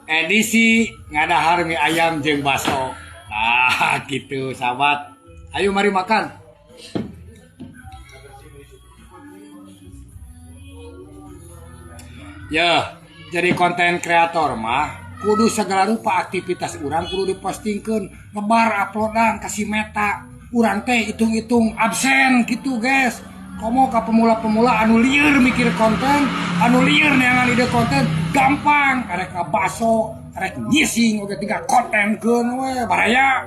Edisi ngadahar mie ayam jeung baso. Nah, gitu sahabat. Ayo mari makan. Ya, jadi konten kreator mah kudu segala rupa aktivitas urang kudu dipostingkeun, ngebar uploadan kasih meta. Urang teh hitung-hitung absen gitu, guys. Komo ka pemula-pemula anu lieur mikir konten, anu lieur neangan ide konten, gampang arek ngabaso, arek nyising oge tinggal kontenkeun we baraya.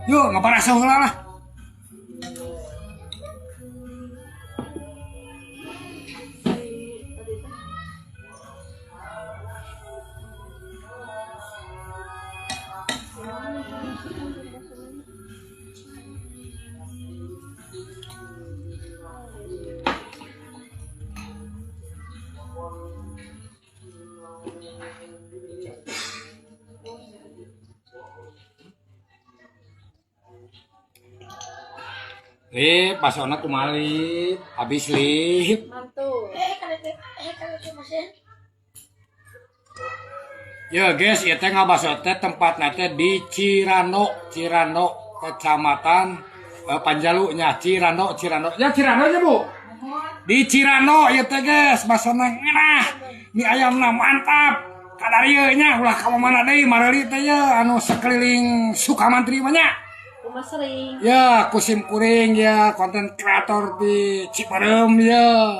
Yuk ngabaraso heula lah. Lip, basona kumaha Lip? Habis Lip. Mantul. Kalau itu mesin. Ya guys, ieu teh ngabaso teh tempatna teh di Cirando, Cirando, Kecamatan Panjalu nya, Cirando, Cirando. Ya Cirando nya, Bu. Di Cirando ieu teh guys, basona ngeunah. Mie ayamna mantap. Kadarieu nya ulah ka mana deui mareuli teh ya anu sekeliling Sukamantri mah nya. Rumah sering. Ya, kusim kuring ya konten kreator di Cipareum ya.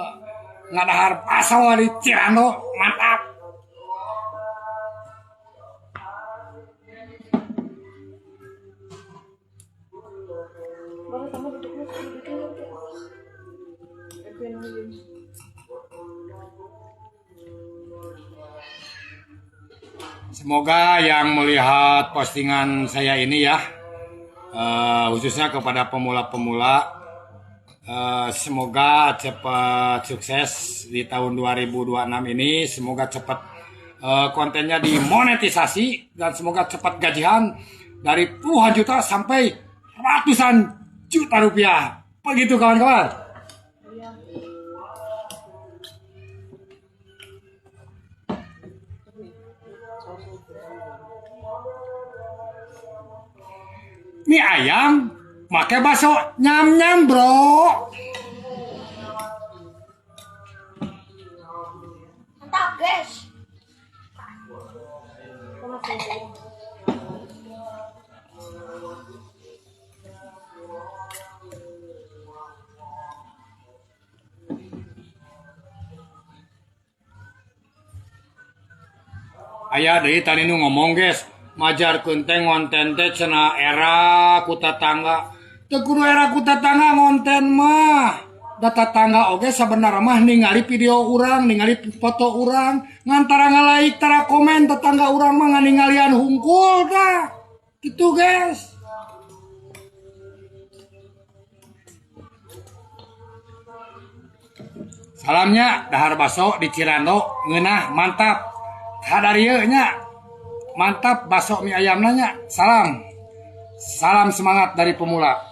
Ngadahar baso di Cirando, mantap. Baru kamu duduknya duduknya. Semoga yang melihat postingan saya ini ya, khususnya kepada pemula-pemula, semoga cepat sukses di tahun 2026 ini, semoga cepat kontennya dimonetisasi dan semoga cepat gajian dari puluhan juta sampai ratusan juta rupiah. Begitu kawan-kawan. Iya. Mie ayam make bakso nyam-nyam, bro. Mantap, guys. Rumah sering. Aya deui tadi nu ngomong guys, majarkeun teh ngonten teh cenah era ku tatangga. Teu kudu era ku tatangga ngonten mah. Da tatangga oge sabenerna mah ningali video urang, ningali foto urang, ngan tara nga-like, tara komen tetangga urang mah ngan ningalian hungkul tah. Gitu guys. Salamnya dahar baso di Cirando ngeunah mantap. Kadarieu nya. Mantap baso mie ayamna nya. Salam. Salam semangat dari pemula.